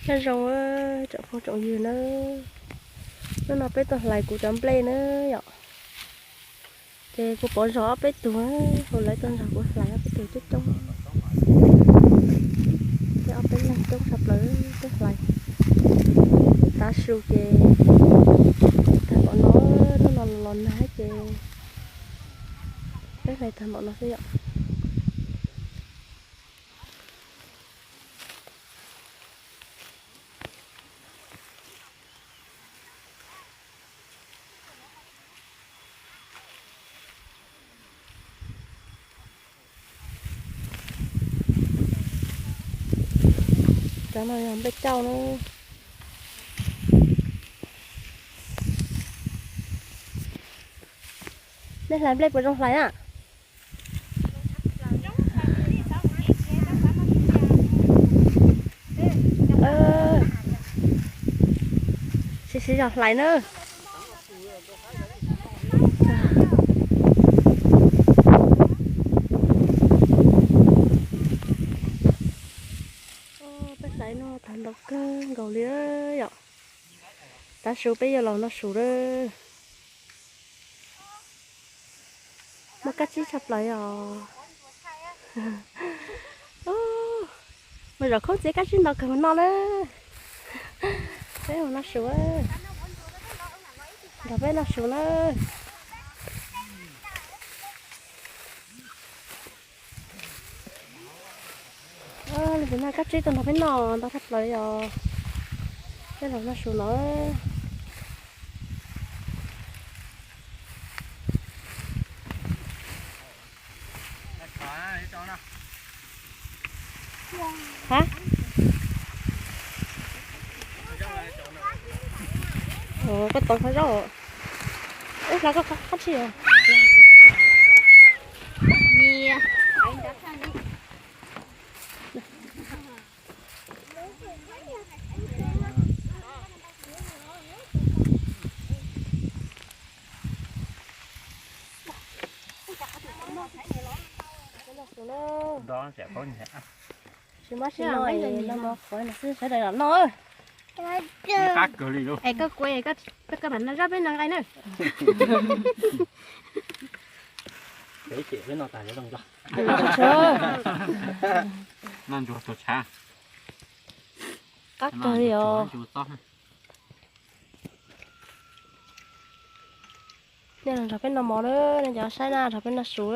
Nyob zoo tsoom phooj tsoom ywg na, hnub no peb tuaj hlais kuv cov nplej na yom. Ces kuv pov zog ob peb tug, hu lawv tuaj nrog kuv hlais ob peb tug coob coob. Peb ob peb leeg coob tshaj plaws tuaj hlais. Tav su ces tag npaum no, hnub no los nag ces peb hlais tag npaum no xwb yom. Cov no yog nplej cauj na. Nej hlais nplej puas zoo hlais na? Siv siv zog hlais na. Peb hlais no tag nrho kawg nkaus li yom. Tav su peb yuav los noj su lawm. Muaj kab tsib tshaj plaws os. Mus zaum khoob txiav kab tsib ntau kawg mus noj na. Peb mus noj su, nrog peb noj su na. Leej twg noj kab tsib tuaj nrog peb noj ntau tshaj plaws os. Peb los noj su no. Ha? Koj tau qhov zaub. Ib hlab koj qab tsi os. Tsis muab sim no, no mov qhuav no xwb sawv daws los noj. Qab kawg li lauj. Es koj kuv, koj mam noj zab peb noj nqaij na. Noj ntsuag tsuag tshav. Qab kawg li os. Nej los nrog peb noj mov na, nej cov saib na, nrog peb noj su.